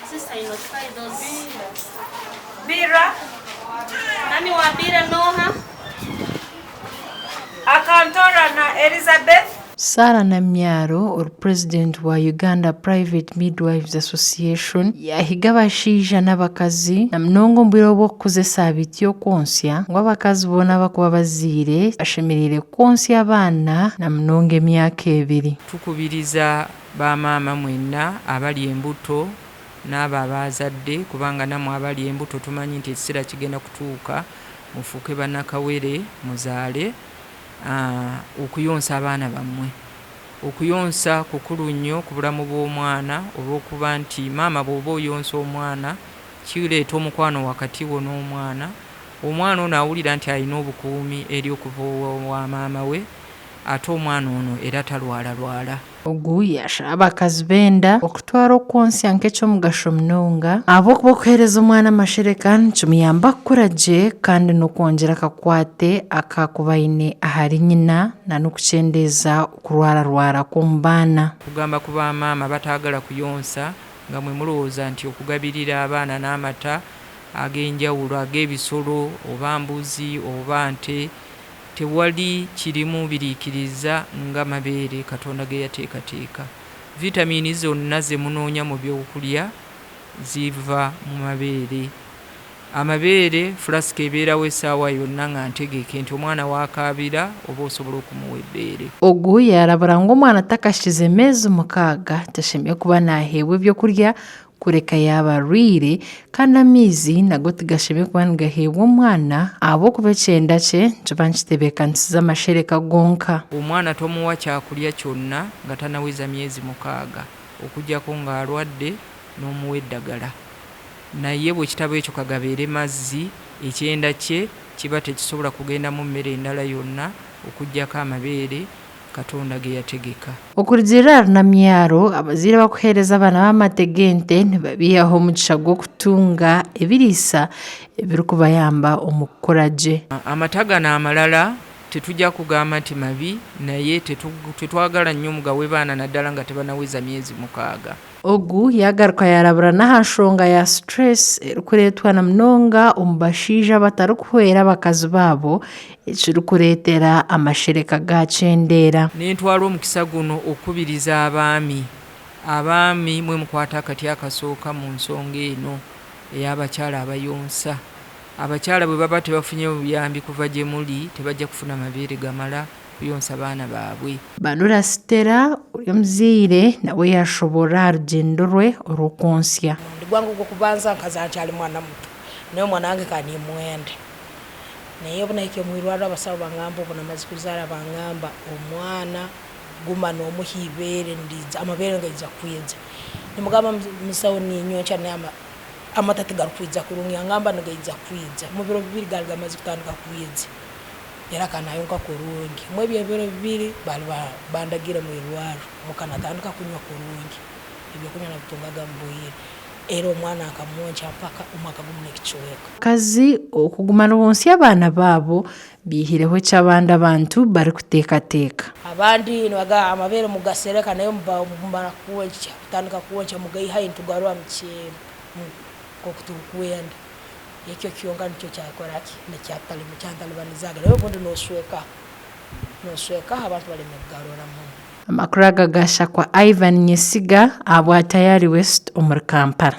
Sister, you notify those. Biira. Mami wa Biira n'oha? Akantorana Elizabeth. Sarah Namyaro ori Purezidenti wa Uganda Private Midwives Association yaahiga abashaija n'abakazi na munonga omu bwire obu obw'okukuza esaabiiti y'okwontsya ngu abakazi boona abarikuba bazaire bashemereire kwontsya abaana na munonga emyaka ebiri. Tukubiriza Bamaama mwenna abali embuto n'abo abaazadde kubanga nammwe abali embuto tumanyi nti ekiseera kigenda kutuuka mufuuke bannakawere muzaale okuyonsa abaana bammwe. Okuyonsa kukulu nnyo ku bulamu bw'omwana olw'okuba nti maama bw'oba oyonsa omwana kireeta omukwano wakati wo n'omwana. Omwana ono awulira nti alina obukuumi eri okuva ewa maama we ate omwana ono era talwalalwala. Ogu yaashaba abakazi b'enda okutwara okwontsya nk'eky'omugasho munonga ahabw'okuba okuheereza omwana amashereka nikimuyamba kukura gye kandi n'okwongyera akakwate aku arikuba aine ahari nyina n'okukyendeeza okurwararwara kw'omu baana. Kugamba ku ba maama abataagala kuyonsa nga mwe mulowooza nti okugabirira abaana n'amata ag'enjawulo ag'ebisolo oba mbuzi oba nte Tewali kirimu biriikiriza nga mabeere Katonda ge yateekateeka. Vitamiini zonna ze munoonya mu by'okulya ziva mu mabeere. Amabeere, fulasika ebeerawo essaawa yonna nga ntegeke nti omwana w'akaabira oba osobola okumuwa ebbeere. Ogu yaarabura ngu omwana atakashikize meezi mukaaga tashemereire kuba naaheebwa ebyokurya kureka yaaba arwaire, kandi amaizi nago tigashemereire kuba nigaheebwa omwana ahabw'okuba ekyenda kye nikiba nikitebeekanisiza amashereka gonka. Omwana tomuwa kyakulya kyonna nga tanaweza myezi mukaaga okujjako nga alwadde n'omuwa eddagala. Naye bwekitaba ekyo kagabeere mazzi, ekyenda kye kiba tekisobola kugendamu mmere ndala yonna okujjako amabeere Katonda ge yategeka. Okurugiirira ahari Namyaro, abazaire abarikuheereza abaana baabo amate g'ente nibabiihaho omugisha gw'okutunga ebiriisa ebirikubayamba omu kukura gye. Amata gano amalala tetujja kugamba nti mabi naye tetwagala nnyo mugawe baana naddala nga tebanaweza myezi mukaaga. Ogu yaagaruka yaarabura n'aha nshonga ya stress erikureetwa na munonga omu bashaija abatarikuhwera abakazi baabo ekirikureetera amashereka gaakyendeera. Nintwara omukisa guno okukubiriza abaami. Abaami mwe mukwate akati akasooka mu nsonga eno ey'abakyala abayonsa. Abakyala bwe baba tebafunye buyambi kuva gye muli tebajja kufuna mabeere gamala kuyonsa baana baabwe. Banura Stella ori omuzaire nawe yaashoboorora aha rugyendo rwe orw'okwontsya. Omurundi gwange ogw'okubanza nkazaara nkyali mwana muto, naye omwana wange nkaba nimwenda. Naye obu nahikire omu irwariro abasaho bangamba obu namaze kuzaara bangamba omwana guma nomuha ibeere niriija amabeere nigaija kwija. Nimugamba musaho ninyonkya naye amata tigarikwija kurungi yangamba nigaija kwija. Mubiro bibiri gaari gamaze kutandika kwija. Era akaba nayonka kurungi. Omwebyo ebiro bibiri baali bandagiire omu irwarro muka natandika kunywa kurungi. Ebyokunywa nabitungaga mu bwire. Era omwana nkamwonkya mpaka omwaka gumu n'ekicweka. Abakazi okuguma nibonsya abaana baabo baihireho eki abandi abantu barikuteekateeka. Abandi nibagamba amabeere mugasereka naye mumara kwonkya, kutandika kwonkya mugaihayo nitugarora nk'oku turikwenda. Ekyo kyonka nikyo kyakora ki? Nikyantalibanizaga. Naye obundi noswekaho, noswekaho abantu baleme kugarora muno. Amakuru aga gashakwa Ivan Nyesiga ahabwa Tayari West omuri Kampala.